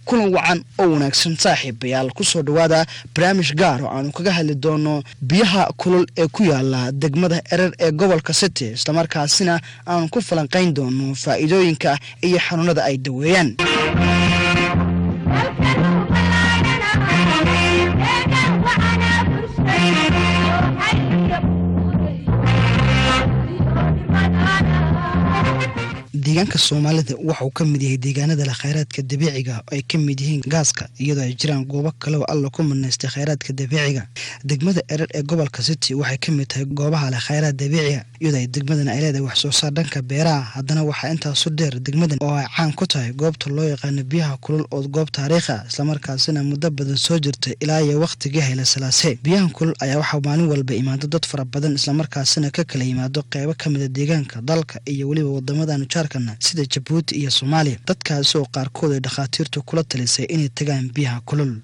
Kulan wacan oo wanaagsan, saaxiibayaal. Kusoo dhawaada barnaamij gaar oo aanu kaga hadli doono biyaha kulul ee ku yaala degmada Erer ee gobolka City, islamarkaasina aanu ku falanqayn doono faa'iidooyinka iyo xanuunada ay daweeyaan. Deegaanka Soomaalida waxauu ka mid yahay deegaanada leh kheyraadka dabiiciga oo ay ka mid yihiin gaaska, iyadoo ay jiraan goobo kale oo Alla ku manaystay kheyraadka dabiiciga. Degmada Erer ee gobolka City waxay ka mid tahay goobaha leh kheyraad dabiiciga, iyadoo ay degmadan ay leedahay wax soo saar dhanka beeraha. Haddana waxaa intaasu dheer degmadan oo ay caan ku tahay goobta loo yaqaano biyaha kulul, oo goob taariikh ah, islamarkaasina muddo badan soo jirtay ilaa iyo wakhtigii Hayle Salaase. Biyahan kulul ayaa waxaa maalin walba imaado dad fara badan, islamarkaasina ka kala yimaado qeybo ka mida deegaanka, dalka iyo weliba wadamadan jaarkana sida Jabuuti iyo Soomaaliya, dadkaasi oo qaarkood ay dhakhaatiirtu kula talisay inay tagaan biyaha kulul.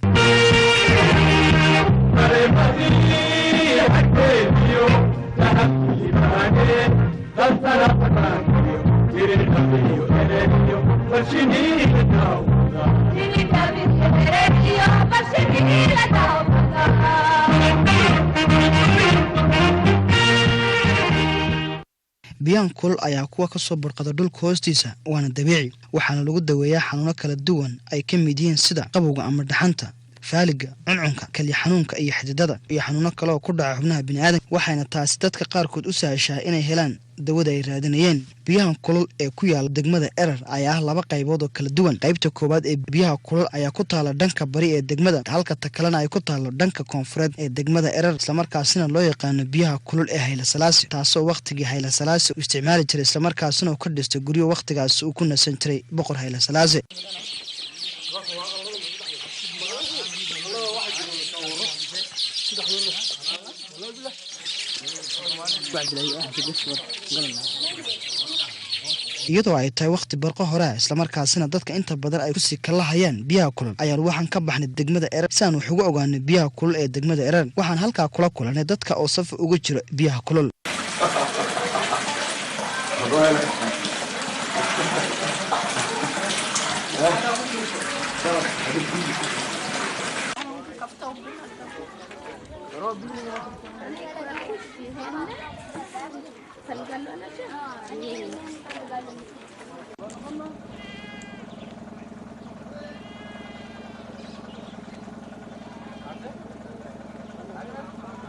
Biyahan kulul ayaa kuwa kasoo burqada dhulka hoostiisa, waana dabiici, waxaana lagu daweeyaa xanuuno kala duwan ay ka mid yihiin sida qabowga ama dhaxanta, faaliga, cuncunka, kalya xanuunka iyo xididada, iyo xanuuno kale oo ku dhaca xubnaha biniaadamka. Waxayna taasi dadka qaarkood u sahashaa inay helaan dawada ay raadinayeen. Biyahan kulul ee ku yaala degmada Erer ayaa ah laba qaybood oo kala duwan. Qaybta koowaad ee biyaha kulul ayaa ku taala dhanka bari ee degmada, halka ta kalena ay ku taalo dhanka koonfureed ee degmada Erer, islamarkaasina loo yaqaano biyaha kulul ee Hayle Salaasi, taasoo wakhtigii Hayle Salaasi u isticmaali jiray, islamarkaasina uu ka dhistay guryo wakhtigaasi uu ku nasan jiray boqor Hayle Salaasi. Iyadoo ay tahay wakhti barqo horea, islamarkaasina dadka inta badan ay kusii kalahayaan biyaha kulul, ayaan waxaan ka baxnay degmada Erer si aan wax uga ogaanay biyaha kulul ee degmada Erer. Waxaan halkaa kula kulanay dadka oo saf uga jiro biyaha kulul.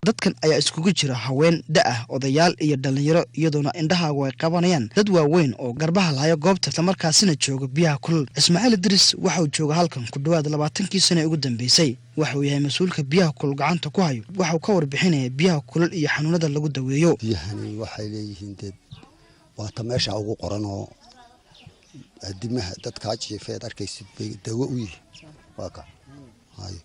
Dadkan ayaa iskugu jira haween, da-ah, odayaal iyo dhallinyaro, iyadoona indhahaagu ay qabanayaan dad waaweyn oo garbaha lahayo goobta, islamarkaasina jooga biyaha kulul. Ismaaciil Idris waxauu jooga halkan ku dhowaad 20kii sana ee ugu dambeysay. Waxauu yahay mas-uulka biyaha kulul gacanta ku hayo. Waxauu ka warbixinaya biyaha kulul iyo xanuunada lagu daweeyo. Biyahani waxay leeyihiin dee waata meesha ugu qoran oo adimaha dadkaa jiifeed arkaysid bay dawo u yihiin. Waa ka hay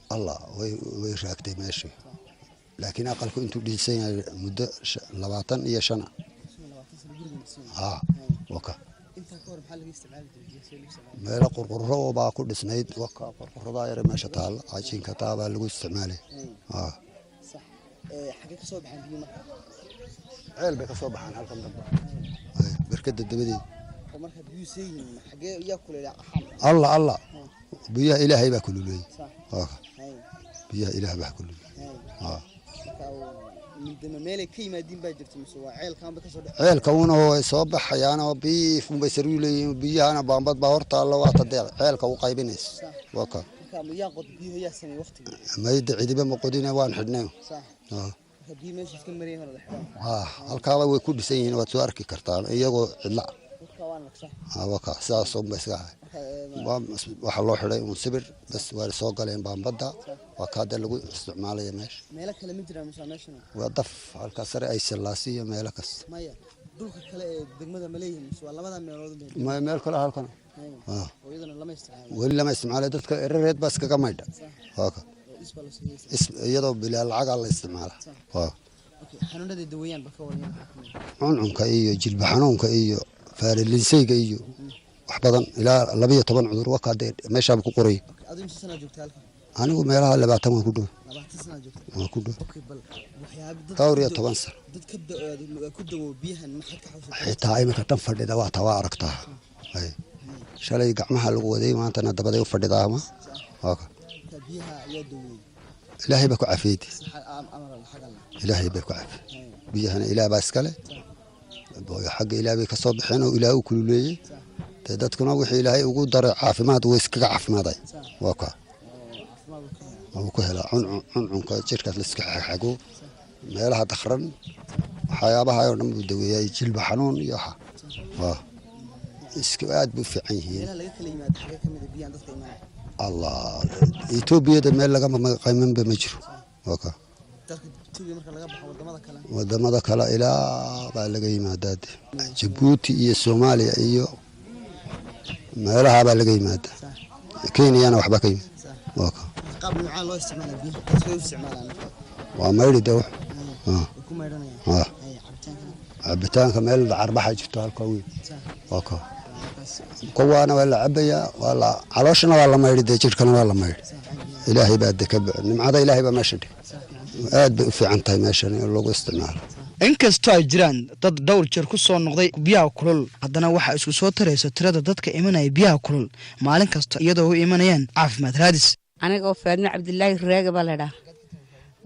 Allah way raagtay meeshii, laakiin aqalku intuu dhisan yahay muddo 25. Ha waka meelo qurquro baa ku dhisnayd, waka qurquradaa yare meesha taalla, cajiinka taa baa lagu isticmaalay. Ceel bay ka soo baxaan halkan dambe barkada dabadeed. Allah Allah, biyaha Ilaahay baa kululeeyey, biyaha Ilaah baa kululeeyey. Ceelka una way soo baxayaan oo biif unbay sariu leeyihiin. Biyahana baambad baa hortaalla, waata dee ceelka u qaybinaysa. Waka mayda cidiba ma qodine, waan xidhnay. Halkaaba way ku dhisan yihiin, waad soo arki kartaa iyagoo cidla. Waka sidaas unba iska ahay. Waxaa loo xidhay un sibir bas, waa soo galeen baambadda, waa ka hadda lagu isticmaalaya meesha. Waa daf halkaa sare ay sillaasi iyo meelo kasta, meel kale halkan weli lama isticmaalay. Dadka Erareed baa iskaga maydha, waka iyadoo bilaa lacagaa la isticmaala. Cuncunka iyo jilba xanuunka iyo faarilinseyga iyo wax badan, ilaa 12 cudur waka dee meeshaaba ku qoray. Anigu meelaha 20 waan ku dhow, waan ku dhow 14 sano. Xitaa iminka tan fadhida waa taa, waa aragtaa. Shalay gacmaha lagu waday, maantana dabaday u fadhidaa. Ama Ilaahay baa ku cafiyey, Ilaahay baa ku cafiyey. Biyahana Ilaah baa iskale, xagga Ilaah bay kasoo baxeen oo Ilaah u kululeeyey. Dee dadkuna wixii Ilaahay ugu daray caafimaad way iskaga caafimaday. Waa ka wuu ku helaa cuncunka jirkaas la iska xagxago, meelaha dakhran, waxyaabaha oo dhan buu daweeyaa, jilba xanuun iyo waxa. Waa iska aad buu u fiican yihiin. Allah, Etoobiyada meel laga qaymanba ma jiro. Waa ka wadamada kale ilaa baa laga yimaadaa, Jabuuti iyo Soomaaliya iyo meelaha baa laga yimaadaa, Kenyana waxbaa ka yimid. Waa ka waa maydhi de. Cabitaanka meel dacarbaxa jirto halka weyn. Waa ka kuwaana waa la cabayaa, waa la calooshana waa la maydhi, dee jirkana waa la maydhi. Ilaahay baa de ka nimcada, Ilaahay baa meesha dhig. Aad bay u fiican tahay meeshan in lagu isticmaalo. Inkastoo ay jiraan dad dhowr jeer ku soo noqday biyaha kulul, haddana waxaa isku soo taraysa tirada dadka imanaya biyaha kulul maalin kasta, iyadoo u imanayaan caafimaad raadis. Anigoo Faadmo Cabdilaahi Raage baa laydhaha.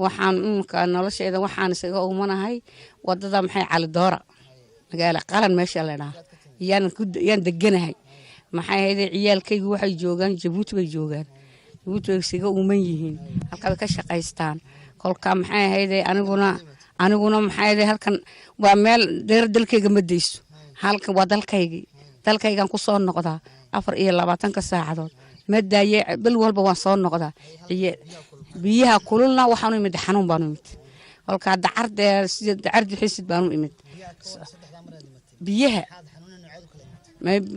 Waxaan iminka nolosheeda waxaan isaga umanahay wadada maxay Calidoora, magaala Qalan meesha laydhaha yaan deganahay. Maxay ahayde, ciyaalkaygu waxay joogaan Jabuuti bay joogaan, Jabuuti bay isaga uman yihiin, halkaa bay ka shaqaystaan. Kolka maxay ahayde, aniguna maxay ahayde, halkan waa meel dheer, dalkayga ma dayso. Halkan waa dalkaygii, dalkaygaan ku soo noqdaa 24-ka saacadood, ma daaye, bil walba waan soo noqdaa. Biyaha kululna waxaanu imid xanuun baanu imid, kolkaa dacardee sida dacar duxisid baanu imid. Biyaha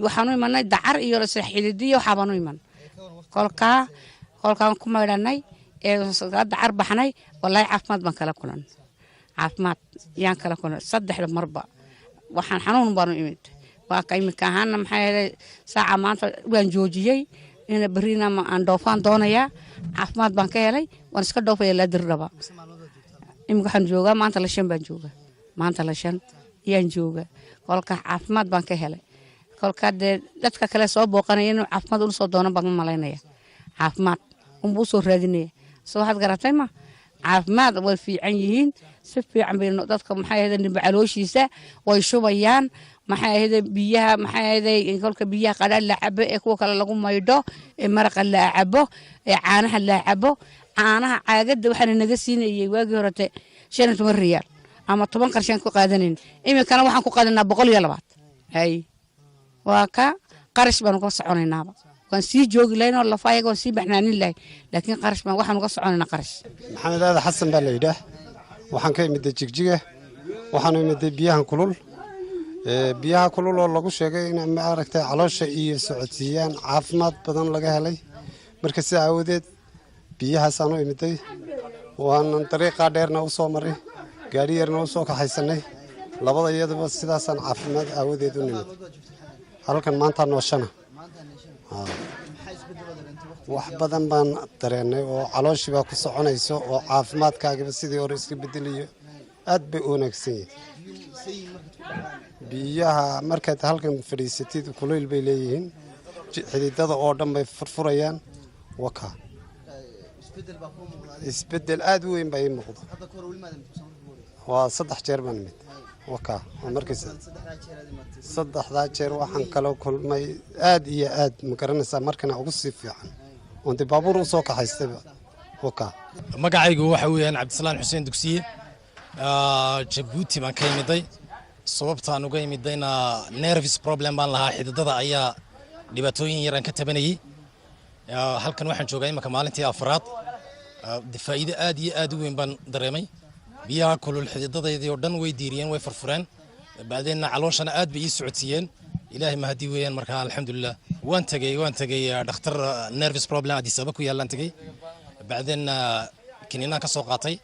waxaanu imanay dacar iyo xididiyo waxaa baanu iman. Kolkaan ku maydhanay ee dacar baxnay, wallaahi caafimaad baan kala kulan, caafimaad yaan kala kulan saddexda marba. Waxaan xanuun baanu imid. Waa ka imika ahaana maxay ahayd, saaca maanta waan joojiyey, ina berrina aan dhoofaan doonayaa. Caafimaad baan ka helay, waan iska dhoofaya laa Dirdhaba. Imika waxaan joogaa maanta la 5 baan joogaa, maanta la 5 ayaan joogaa. Kolka caafimaad baan ka helay. Kolka dee dadka kale soo booqanaya inuu caafimaad ula soo doonan baan u malaynaya, caafimaad unbuu usoo raadinaya. Soo waxaad garatay ma caafimaad way fiican yihiin, si fiican bay dadka maxay ahayd nimba calooshiisa way shubayaan. Maxay ahayd biyaha, maxay ahayd, kolka biyaha qadhaadh la cabo ee kuwa kale lagu maydho ee maraqa la cabo ee caanaha la cabo, caanaha caagadda waxaana naga siinayay waagii horete 15 riyaal ama 10 qarshaan ku qaadanayn, iminkana waxaan ku qaadanaa 120. Hay, waa ka qarash baanu ka soconaynaaba. Waan sii joogi lahayn oo lafa ayaga waan sii baxnaanin lahay, laakiin qarash baan waxaan uga soconaynaa qarash. Maxamed Aadan Xasan baa la yidhaah. Waxaan ka imiday Jigjiga, waxaanu imiday biyahan kulul. Biyaha kulul oo lagu sheegay in maaragtay caloosha iyo socodsiiyaan, caafimaad badan laga helay. Marka sidaa aawadeed biyahaasaan u imiday, waanan dariiqaa dheerna u soo maray, gaari yarna u soo kaxaysanay labada iyaduba. Sidaasaan caafimaad aawadeed u nimid halkan maantaa nooshana. Wax badan baan dareennay oo calooshii baa ku soconayso oo caafimaadkaagiba sidii hore iska bedelayo. Aad bay u wanaagsan yihin biyaha. Markaad halkan fadhiisatid kulayl bay leeyihiin, xididada oo dhan bay furfurayaan. Waka isbedel aad u weyn baa ii muuqda. Waa 3 jeer baan imid. Waka markiis saddexdaa jeer waxaan kala kulmay aad iyo aad, ma garanaysaa, markana ugu sii fiican oon dee baabuur u soo kaxaystayba. Waka Magacaygu waxa weeyaan Cabdisalaan Xuseen Dugsiye. Jabuuti baan ka imiday. Sababtaan uga imidayna nerves problem baan lahaa, xididada ayaa dhibaatooyin yaraan ka tabanayay. Halkan waxaan joogaa imanka maalintii afraad. Faa'iido aad iyo aad u weyn baan dareemay. Biyaha kulul xididadaydii oo dhan way diiriyeen, way furfureen, bacdeenna calooshana aad bay ii socodsiiyeen. Ilaahay mahadi weeyaan. Markaa alxamdulilah waan tegey dhakhtar nerves problem Addis Ababa ku yaallaan tegey, bacdeenna kiniinaan ka soo qaatay.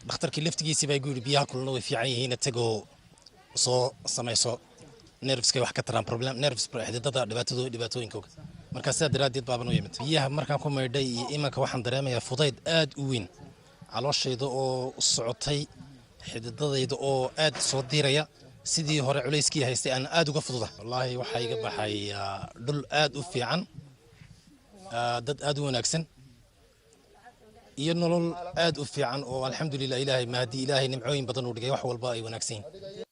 Dhakhtarkii laftigiisii baa igu yidhi biyaha kululna way fiican yihiin, tegoo soo samayso, nerveska wax ka taraan, problem nerves, xididada dhibaatooyinkooga. Markaa sidaa daraaddeed baaban u yimid. Biyaha markaan ku maydhay iyo imanka waxaan dareemayaa fudayd aad u weyn, calooshayda oo socotay, xididadayda oo aad soo diiraya, sidii hore culayskii haystay aan aad uga fududa. Wallaahi waxaa iga baxay dhul aad u fiican, dad aad u wanaagsan iyo nolol aad u fiican oo alxamdulilah, Ilaahay mahadi, Ilaahay nimcooyin badan uu dhigay, wax walba ay wanaagsan yihin.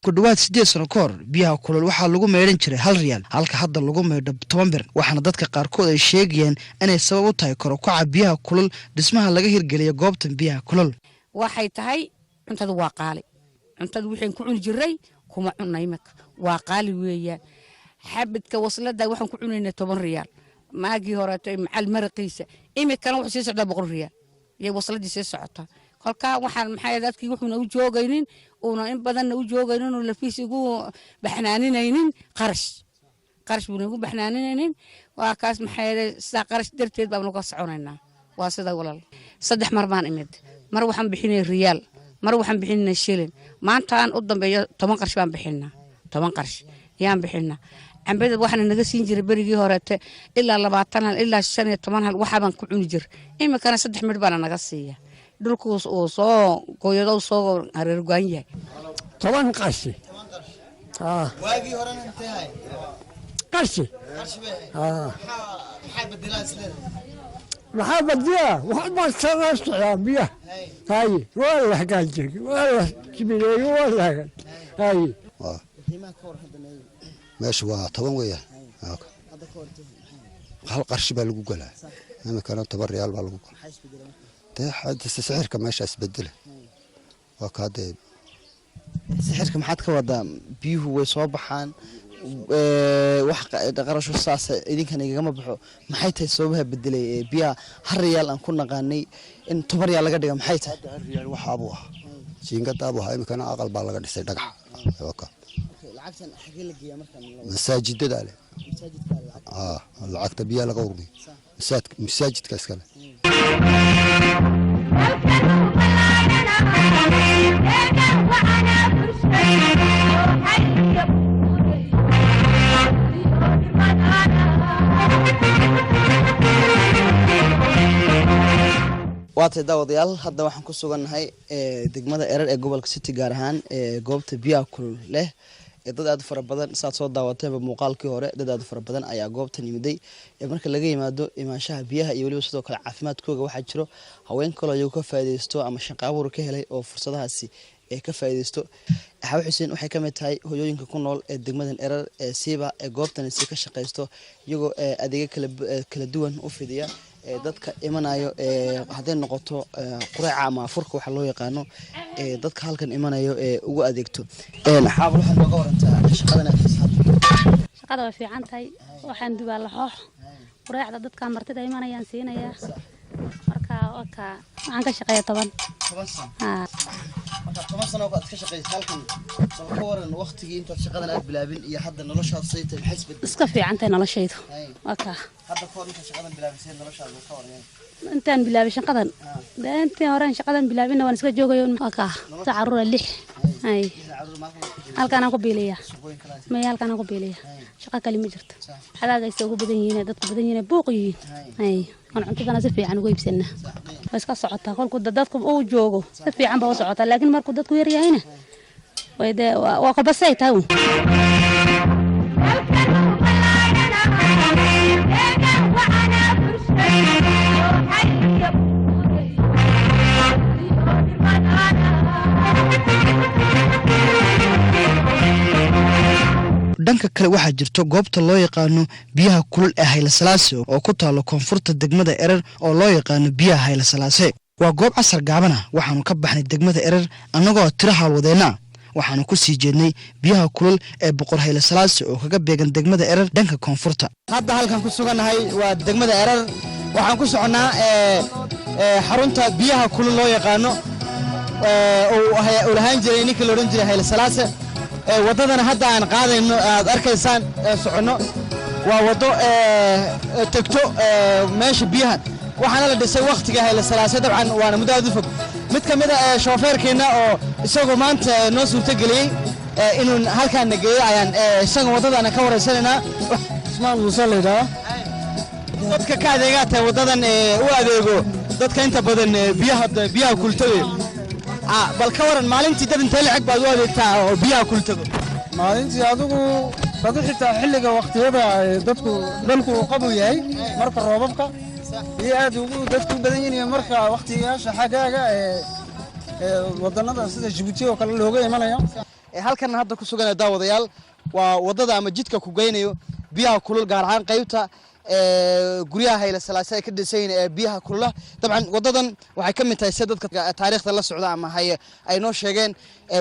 Ku dhowaad 8 sano ka hor biyaha kulul waxaa lagu maydhan jiray 1 riyaal, halka hadda lagu maydho 10 bir. Waxaana dadka qaarkood ay sheegayaan inay sabab u tahay kor u kaca biyaha kulul dhismaha laga hirgeliya goobtan biyaha kulul. Waxay tahay cuntada waa qaali. Cuntada wixaan ku cuni jiray kuma cunna imika, waa qaali weeyaan. Xabadka waslada waxaan ku cunaynaa 10 riyaal maagii horeeto macal maraqiisa, imikana wuxuu sii socdaa 100 riyaal iyo wasladii sii socotaa. Kolkaa waxaan maxay dadkii wuxuuna u joogaynin, uuna in badanna u joogaynin, uu lafiis ugu baxnaaninaynin, qarash buuna ugu baxnaaninaynin. Waa kaas maxay sidaa qarash darteed baanu ka soconaynaa. Waa sida walaal, saddex mar baan imid. Mar waxaan bixinay riyaal, mar waxaan bixinay shilin, maantaan u dambeeyo 10 qarsh baan bixinaa, 10 qarsh yaan bixinaa. Cambada waxaana naga siin jiray berigii horeete ilaa 20 hal ilaa 15 hal, waxaabaan ku cuni jir. Imikana saddex midh baana naga siiya. Dhulku uu soo gooyado soo hareergoan yahay. 10 qarshi. Waagii horena intee hay? Qarshi. Qarshi bay ahayd. Maxaa bedelaa isleedahay? Maxaa badiyaa? Wax baa soo socdaa biyaha. Haye, waa la hagaajiyey, waa la sibileeyey, waa la hagaajiyey. Haye. Qiimaha ka hor hadda meeyo? Meesha waa 10 weeyaan. Hadda ka hor intee? 1 qarshi baa lagu galaa, iminkana 10 riyaal baa lagu galaa. Maxaa isbedelay marka? Dee hadda sixirka meesha isbedela waa kaa dee. Sixirka maxaad ka wadaa? Biyuhu way soo baxaan, wax qarasho saasa idinkan igagama baxo. Maxay tahay sababaha bedelay ee biyaha 1 riyaal aan ku naqaanay in 10 riyaal laga dhiga? Maxay tahay? 1 riyaal waxaabuu ahaa, jiingadaabuu ahaa, iminkana aqal baa laga dhisay dhagaxa. Waa kaa. Lacagtan xagee la geeyaa markaan? Masaajidada leh. Masaajidka lacag? Aa, lacagta biyaha laga ururiyo masaajidka iskale. Waa tay daawadayaal, hadda waxaan ku sugannahay degmada Erar ee gobolka City, gaar ahaan goobta biyaha kulul leh ee dad aad u fara badan saad soo daawateenba muuqaalkii hore. Dad aad u fara badan ayaa goobtan yimiday. Marka laga yimaado imaanshaha biyaha iyo weliba sidoo kale caafimaadkooga, waxaa jiro haween kaloo iyagu ka faa'iidaysto ama shaqo abuur ka helay oo fursadahaasi ee ka faa'iidaysto. Xawo Xuseen waxay ka mid tahay hooyooyinka ku nool ee degmadan Erar ee siiba ee goobtan si ka shaqaysto, iyagoo adeegyo kala duwan u fidiya ee dadka imanayo, ee hadday noqoto qureeca ama afurka waxa loo yaqaano, ee dadka halkan imanayo ee ugu adeegto. Xaabal, waxaad nooga warantaa shaqadan aad hayso hadda? Shaqada way fiican tahay. Waxaan dubaa laxoox, qureecda dadka martida imanayaan siinayaa. Marka waka waxaan ka shaqeeya 10. 10 sano? Haa. Marka 10 sano aad ka shaqaysa halkan, bal ka waran waqtigii intaad shaqadan aad bilaabin iyo hadda noloshaad say tahay? Maxay isbedel? Iska fiican tahay noloshaydu, waa kaa. Hadda ka hor intaad shaqadan bilaabin see noloshaada ka waran? Intaan bilaabay shaqadan, dee intii horeen shaqadan bilaabinna waan iska joogayo. Waa kaa ta caruura lix. Hay, halkaanaan ku biiliya maya, halkaanaan ku biiliya, shaqo kale ma jirto. Xagaagaysa ugu badan yihiin dadku, badan yihiin, buuq yihiin. Hay, waan cuntadana si fiican ugu iibsanaa. Way iska socotaa kolku dadku uu joogo, si fiican baa u socotaa, laakiin markuu dadku yar yahayna way dee waa kolbasay tahay uun. Dhanka kale waxaa jirto goobta loo yaqaano biyaha kulul ee Haylasalaase oo ku taalo koonfurta degmada Erer oo loo yaqaano biyaha Haylasalaase. Waa goob casar gaabana. Waxaanu ka baxnay degmada Erer annagoo tiro haalwadeenna, waxaanu ku sii jeednay biyaha kulul ee Boqor Haylasalaase oo kaga beegan degmada Erer dhanka koonfurta. Hadda halkan ku sugannahay waa degmada Erer. Waxaan ku soconnaa xarunta biyaha kulul loo yaqaano uu lahaan jiray ninkii la odhan jiray Haylasalaase. Waddadana hadda aan qaadayno aad arkaysaan ee soconno waa waddo tegto meesha biyaha, waxaana la dhisay wakhtiga Haylasalaase, dabcan waana muddo aad u fog. Mid ka mid a shoofeerkeenna oo isagoo maanta noo suurtageliyey inuu halkaan na geeyo ayaan isaga waddadana ka waraysanaynaa. Ismaan Muuse la yidhaha. Dadka ka adeegaa tahay waddadan ee u adeego dadka inta badan biyaha kultabe. Bal ka waran, maalintii dad intee lacag baad u adeegtaa oo biyaha kultago? Maalintii adigu badi xitaa xilliga waqtiyada dadku dalku uu qabow yahay, marka roobabka iyo aad ugu dadku u badan yihiin, marka waqtiyaasha xagaaga ee wadannada sida Jabuuti oo kale looga imanayo. Halkan hadda ku sugan daawadayaal waa waddada ama jidka ku geynayo biyaha kulul, gaar ahaan qaybta guryaha Hayle Salaase ay ka dhisan yihiin ee biyaha kulula. Dabcan waddadan waxay ka mid tahay, sida dadka taariikhda la socda ama haye ay noo sheegeen,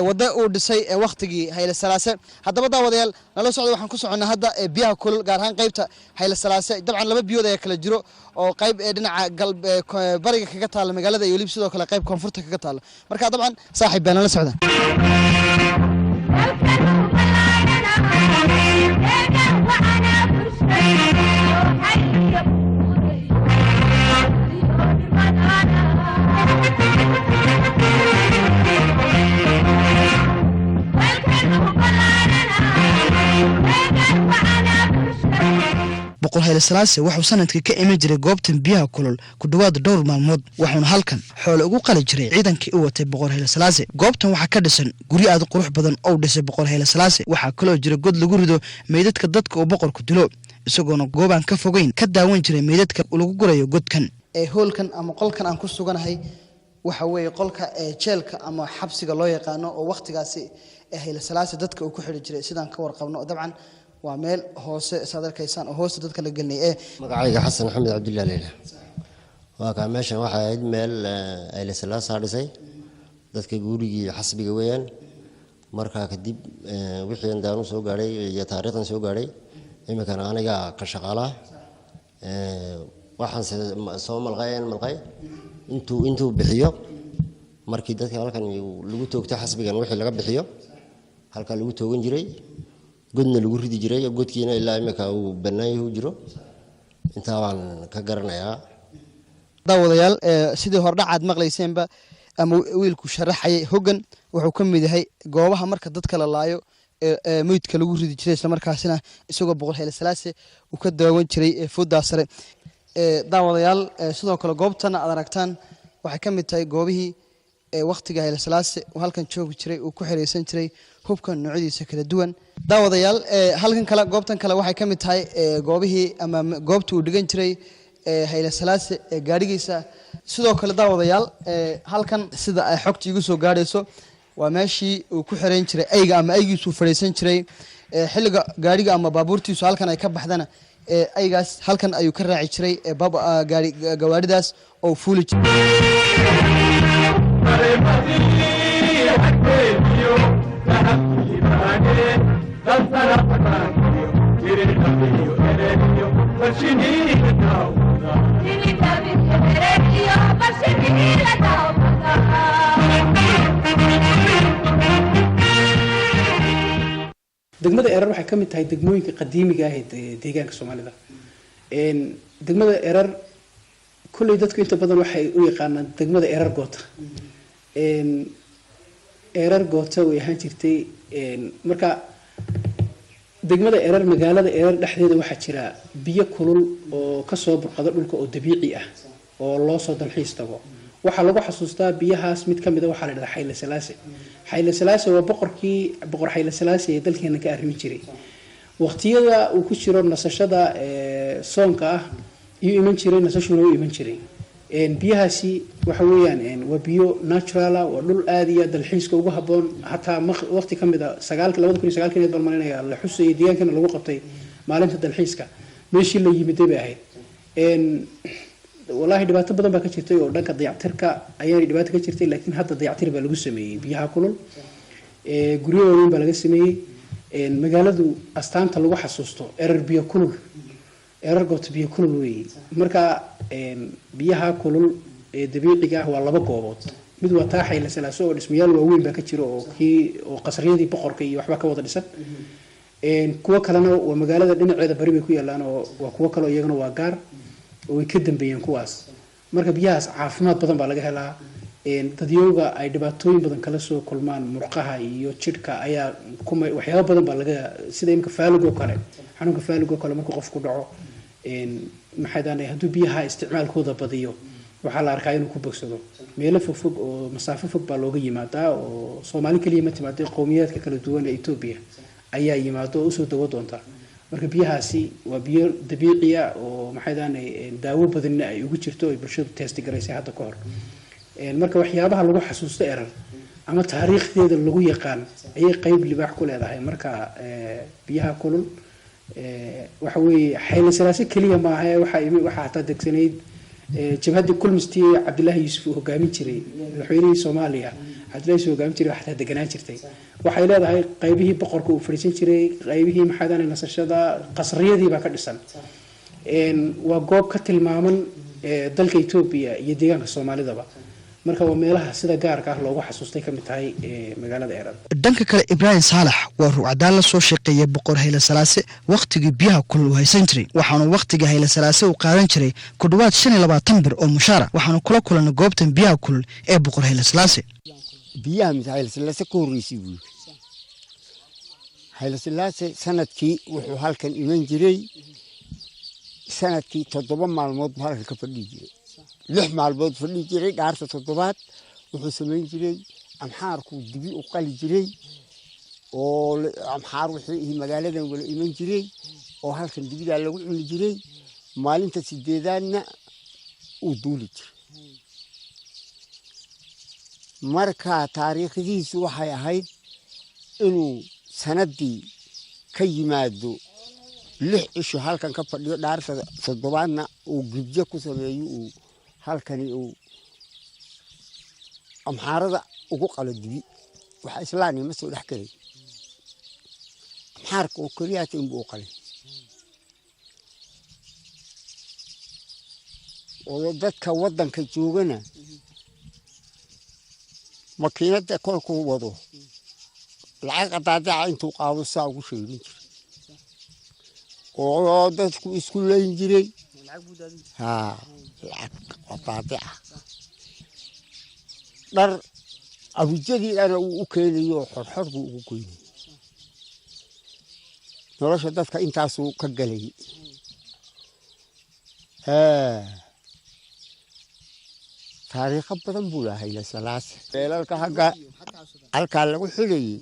waddo uu dhisay wakhtigii Hayle Salaase. Haddaba daawadayaal, nala socda. Waxaan ku soconnaa hadda biyaha kulul, gaar ahaan qaybta Hayle Salaase. Dabcan laba biyood ayaa kala jiro oo qayb dhinaca bariga kaga taalla magaalada iyo weliba sidoo kale qayb koonfurta kaga taalla. Marka dabcan saaxiib baa nala socda. Boqor Hayle Salaase wuxuu sanadkii ka iman jiray goobtan biyaha kulul ku dhowaad dhowr maalmood, wuxuuna halkan xoole ugu qali jiray ciidankii u watay Boqor Hayle Salaase. Goobtan waxaa ka dhisan guryo aad u qurux badan oo dhisay Boqor Hayle Salaase. Waxaa kaloo jira god lagu rido meydadka dadka uu boqorku dilo, isagoona goobaan ka fogeyn ka daawan jiray meydadka lagu gurayo godkan. Hoolkan ama qolkan aan ku suganahay waxa weeye qolka jeelka ama xabsiga loo yaqaano oo wakhtigaasi Hayle Salaase dadka uu ku xidhi jiray, sidaan ka warqabno. Dabcan waa meel hoose, saad arkaysaan, oo hoosta dadka la gelinay. Magacayga Xasan Axmed Cabdillah leyla. Waa kaa, meeshan waxay ahayd meel Hayle Salaasaa dhisay, dadka gurigii xasbiga weeyaan. Markaa kadib wixii andaanu soo gaadhay iyo taariikhdan soo gaadhay, iminkana aniga ka shaqaalaa. Waxaan soo malqay malqay intuu bixiyo markii dadka halkan lagu toogto xasbigan, wixii laga bixiyo halkaa lagu toogan jiray, godna lagu ridi jiray, godkiina ilaa iminka uu bannaan yahu jiro. Intaa baan ka garanayaa. Daawadayaal, sidii hordhacaad maqlayseenba ama wiilku sharaxayay, hoggan wuxuu ka mid yahay goobaha marka dadka la laayo ee meydka lagu ridi jiray, islamarkaasina isagoo Boqor Hayle Salaase uu ka daawan jiray foodaa sare. Daawadayaal, sidoo kale goobtana aad aragtaan waxay ka mid tahay goobihii wakhtiga Hayle Salaase uu halkan joogi jiray, uu ku xiraysan jiray hubka noocyadiisa kala duwan. Daawadayaal, halkan kale, goobtan kale waxay ka mid tahay goobihii ama goobta uu dhigan jiray Hayle Salaase gaadhigiisa. Sidoo kale daawadayaal, halkan sida ay xogta igu soo gaadhayso waa meeshii uu ku xirayn jiray ayga ama aygiisu fadhiisan jiray. Xilliga gaadhiga ama baabuurtiisu halkan ay ka baxdana, aygaas halkan ayuu ka raaci jiray gawaadhidaas oo fuuli jiray. Degmada Erar waxay ka mid tahay degmooyinka qadiimiga ah ee deegaanka Soomaalida. Degmada Erar kolley dadku inta badan waxay u yaqaanaan degmada Erar Goota. Erar Goota way ahaan jirtay. Marka degmada Erar, magaalada Erar dhexdeeda waxaa jira biyo kulul oo kasoo burqada dhulka oo dabiici ah oo loo soo dalxiis tago. Waxaa lagu xasuustaa biyahaas mid kamid a waxaa la dhahdaa Xayle Salaase. Xayle Salaase waa boqorkii, Boqor Xayle Salaase ee dalkeena ka arrimi jiray. Waqtiyada uu ku jiro nasashada soonka ah iyuu iman jiray, nasashuna u iman jiray. Biyahaasi waxa weeyaan waa biyo natural ah, waa dhul aad iyo aad dalxiiska ugu habboon. Hataa waqti kamid a sagaalka 2009-kii baan malinaya la xusayay deegaankana lagu qabtay maalinta dalxiiska, meeshii la yimiday bay ahayd. Wallaahi dhibaato badan baa ka jirtay oo dhanka dayactirka ayaanay dhibaato ka jirtay, laakiin hadda dayactir baa lagu sameeyey biyaha kulul, guryo waaweyn baa laga sameeyey. Magaaladu astaanta lagu xasuusto Erar biyo kulul, Erar Goobta biyo kulul weeye. Marka biyaha kulul ee dabiiciga ah waa laba goobood: mid waa taa Xayla Salaaso oo dhismayaal waaweyn baa ka jira oo kii oo qasriyadii boqorka iyo waxba ka wada dhisan. Kuwo kalena waa magaalada dhinaceeda bari bay ku yaalaan oo waa kuwo kale, iyagana waa gaar oo way ka dambeeyeen kuwaas. Marka biyahaas caafimaad badan baa laga helaa. Dadyooga ay dhibaatooyin badan kala soo kulmaan murqaha iyo jidhka ayaa kuma waxyaabo badan baa laga, sida imika faalig oo kale, xanuunka faalig oo kale markuu qofku dhaco. Maxay daanay, hadduu biyaha isticmaalkooda badiyo, waxaa la arkaa inuu ku bogsado. Meelo fogfog oo masaafo fog baa looga yimaadaa, oo Soomaali keliya ma timaado, qowmiyaadka kala duwan ee Etoobiya ayaa yimaado oo usoo dawo doonta. Marka biyahaasi waa biyo dabiiciya oo, maxay daanay, daawo badanna ay ugu jirto, ay bulshadu testi garaysay hadda ka hor. Marka waxyaabaha lagu xasuusto Erar ama taariikhdeeda lagu yaqaan ayay qeyb libaax ku leedahay. Marka biyaha kulul waxa weeye Xayle Salaase keliya maaha, waxaa imi, waxaa hataa degsanayd jabhaddii Kulmistii Cabdillaahi Yuusuf uu hogaamin jiray, madaxweynihii Soomaaliya Cabdillahi Yuusuf hogaamin jiray, xataa deganaan jirtay. Waxay leedahay qaybihii boqorka uu fadhiisan jiray, qaybihii maxaadane nasashada, qasriyadii baa ka dhisan. Waa goob ka tilmaaman dalka Etoobiya iyo deegaanka Soomaalidaba. Marka waa meelaha sida gaarka ah loogu xasuustay ka mid tahay magaalada Erar. Dhanka kale, Ibraahim Saalax waa ruucdaan la soo shaqeeyay boqor Hayle Salaase wakhtigii biyaha kulul uu haysan jiray. Waxaanu wakhtiga Hayle Salaase uu qaadan jiray ku dhowaad 25 bir oo mushaara. Waxaanu kula kulannay goobtan biyaha kulul ee boqor Hayle Salaase. Biyaha mise Hayle Silaase ka horreysay buu yidhi. Hayle Silaase sanadkii wuxuu halkan iman jiray, sanadkii 7 maalmood buu halkan ka fadhiyi jiray, 6 maalmood fadhiyi jiray. Dhaarta toddobaad wuxuu samayn jiray, Amxaarkuu dibi u qali jiray, oo Amxaar wixii magaaladan wala iman jiray oo halkan dibidaa lagu cuni jiray. Maalinta sideedaadna uu duuli jiray. Marka taariikhdiisu waxay ahayd inuu sanadii ka yimaado 6 cisho halkan ka fadhiyo, dhaarta toddobaadna uu gibjo ku sameeyo, uu halkani uu Amxaarada ugu qalo dibi. Waxa islaani ma soo dhex gelay, Amxaarka oo keliyaata inbuu u qalay, oo dadka waddanka joogana makiinadda kolkuu wado lacag qadaadaca intuu qaado saa ugu sheegin jiray, oo dadku isku leyn jiray. Haa, lacag qadaadica dhar abujadii dhana uu u keenayo, xorxor buu ugu goynay. Nolosha dadka intaasuu ka galay. Taariikho badan buu lahaa Hayle Salaase. Beelalka hagga halkaa lagu xidhayey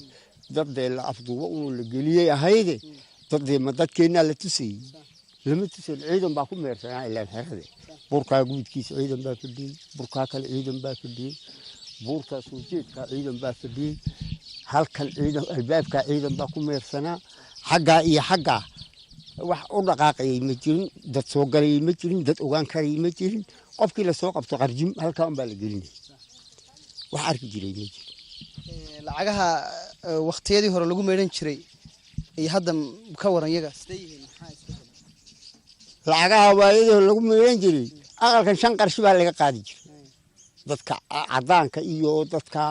dadee la afduubo uu la geliyey ahayde, dadee ma dadkeennaa la tusayey? Lama tusayn. Ciidan baa ku meersanaa ilaan xerade. Burkaa guudkiisa ciidan baa fadhiyey, burkaa kale ciidan baa fadhiyey, buurtaa soo jeedkaa ciidan baa fadhiyey, halkan ciidan, albaabkaa ciidan baa ku meersanaa, xaggaa iyo xaggaa. Wax u dhaqaaqayay ma jirin, dad soo galayay ma jirin, dad ogaan karayay ma jirin. Qofkii lasoo qabto qarjim halkaa unbaa la gelinay. Wax arki jiray ma jirin. Lacagaha wakhtiyadii hore lagu meydhan jiray iyo hadda ka waran, iyaga sidee yihiin? Maxaa isbedelay? Lacagaha waayadii hore lagu meydhan jiray, aqalkan 5 qarshi baa laga qaadi jiray dadka cadaanka iyo dadka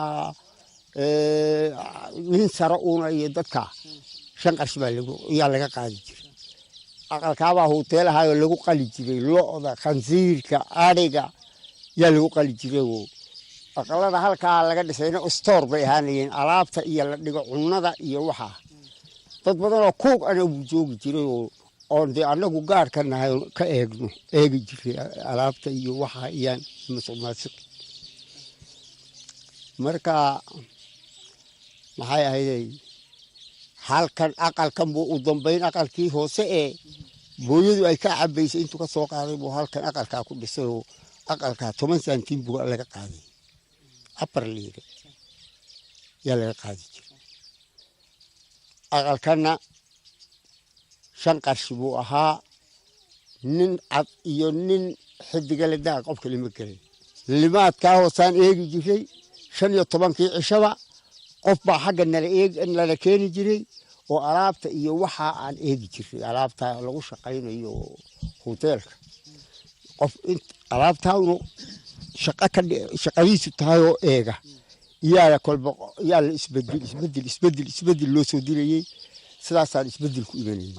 nin sare uuna iyo dadka, 5 qarshi baa yaa laga qaadi jiray. Aqalkaabaa huteelahaayoo lagu qali jiray lo'da, khansiirka, adhiga yaa lagu qali jiray. Oo aqalada halkaa laga dhisayna stoor bay ahaanayeen, alaabta iyo la dhigo cunnada iyo waxaa. Dad badanoo kuug ana wuu joogi jiray, oo oon dee annagu gaar ka nahay oo ka eegno, eegi jiray alaabta iyo waxa iyaan musuq maasuq. Marka maxay ahaydey, halkan aqalkan buu u dambayn aqalkii hoose ee booyadu ay ka cabaysay intuu ka soo qaaday buu halkan aqalkaa ku dhisay, oo aqalkaa 10 santiin buu laga qaaday, 4 liire yaa laga qaadi jiray. Aqalkanna 5 qarshi buu ahaa. Nin cad iyo nin xidigale daa qofka lama gelay. Limaadkaa hoosaan eegi jiray 15-kii cishaba qof baa xagga nala eeg nala keeni jiray, oo alaabta iyo waxa aan eegi jiray, alaabta lagu shaqaynayo hoteelka. Qof alaabtaa unu shaqo ka shaqadiisu tahay oo eega yaa kolba yaa la isbedel isbedel isbedel isbedel loo soo dirayey. Sidaasaan isbedel ku imanayay.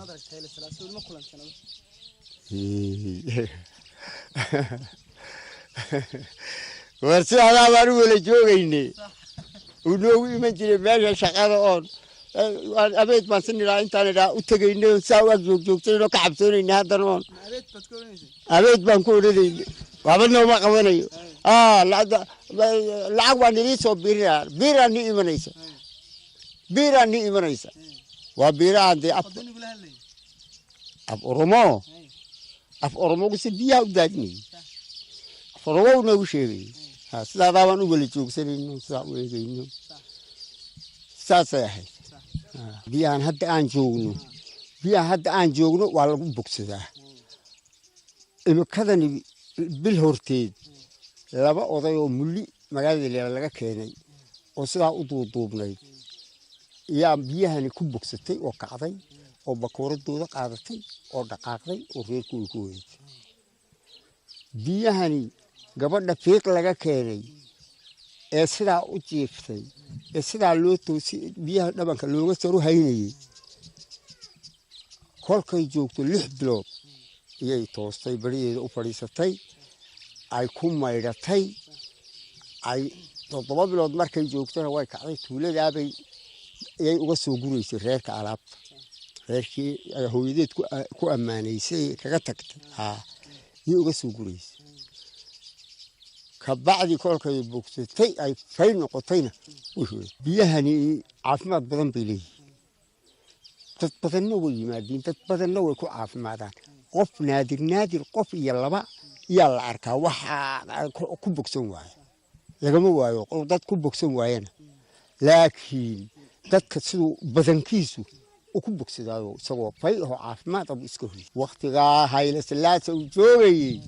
War sidadaa baan u wala joogaynay, uu noogu iman jiray meesha shaqada oon Abeed baan sin idhaa, intaan idhaa u tegaynay, saa u ag joogjoogtayno, ka cabsoonayna. Haddana oon abeed baan ku odhanayna, waxba nooma qabanayo. Lacag waan idii soo biirinaa, biiraa nii imanaysa, biiraa nii imanaysa. Waa biirahan dee af Oromo, af Oromogu si biyaha u daadinayay, af Oromo noogu sheegayay. Sidaadaa baan u wala joogsanayno, sidaa u eegayno, saasay ahayd. Biyahan hadda aan joogno, biyahan hadda aan joogno waa lagu bogsadaa. Imikadani bil horteed laba oday oo Mulli magaalada Leela laga keenay oo sidaa u duuduubnayd yaa biyahani ku bogsatay oo kacday oo bakooradooda qaadatay oo dhaqaaqday oo reerkooda ku wareegtay. Biyahani gabadha Fiiq laga keenay ee sidaa u jiiftay ee sidaa loo toosi, biyaha dhabanka looga saru haynayey, kolkay joogto 6 bilood iyay toostay, berideeda u fadhiisatay, ay ku maydhatay. Ay 7 bilood markay joogtona way kacday. Tuuladaabay iyay uga soo guraysay reerka alaabta, reerkii ay hooyadeed ku ammaanaysay kaga tagtay iyay uga soo guraysay. Kabacdi kolkay bogsatay, ay fay noqotayna, way biyahani caafimaad badan bay leeyihiin. Dad badanna way yimaadiin, dad badanna way ku caafimaadaan. Qof naadir naadir, qof iyo laba yaa la arkaa waxa ku bogsan waaya, lagama waayo dad ku bogsan waayana, laakiin dadka siduu badankiisu uu ku bogsadaayo isagoo fay ahoo caafimaad abu iska hoyay. Waktigaa Hayle Silaase uu joogayey,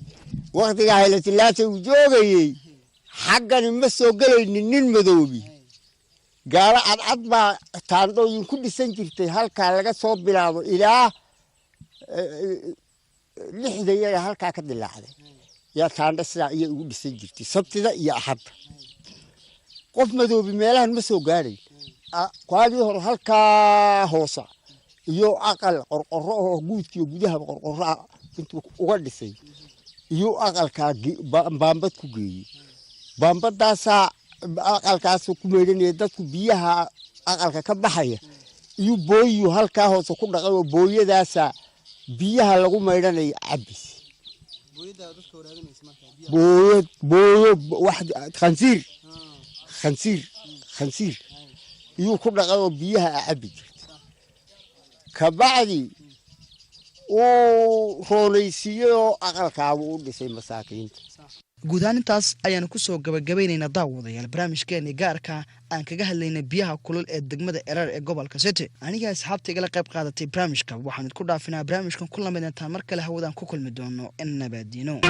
waktigaa Hayle Silaase uu joogayey, xaggani ma soo gelaynin nin madoobi. Gaalo cadcad baa taandhooyin ku dhisan jirtay halkaa laga soo bilaabo ilaa 6da yaga halkaa ka dilaacday. Yaa taandho sidaa iyay ugu dhisan jirtay Sabtida iyo Axadda. Qof madoobi meelahan ma soo gaadhay. Waagii hore halkaa hoosa iyo aqal qorqoro oo guudkiiyo gudahaba qorqoro ah intuu uga dhisay iyo aqalkaa baambad ku geeyey, baambadaasaa aqalkaas ku meydhanaya dadku. Biyaha aqalka ka baxaya iyo booyu halkaa hoose ku dhaqay oo booyadaasaa biyaha lagu maydhanaya cabis. Booyad, booyo, wax khansiir, khansiir, khansiir iyuu ku dhaqay oo biyaha a cabbi jirta. Kabacdi uu roonaysiiyey oo aqalkaabuu u dhisay masaakiinta. Guud ahaan intaas ayaanu kusoo gabagabaynaynaa, daawadayaal, barnaamijkeeni gaarka aan kaga hadlaynay biyaha kulul ee degmada Erar ee gobolka City. Aniga asxaabta igala qayb qaadatay barnaamijka waxaan idinku dhaafinaa barnaamijkan ku lamid intaan mar kale hawadaan ku kulmi doono. Nabadino.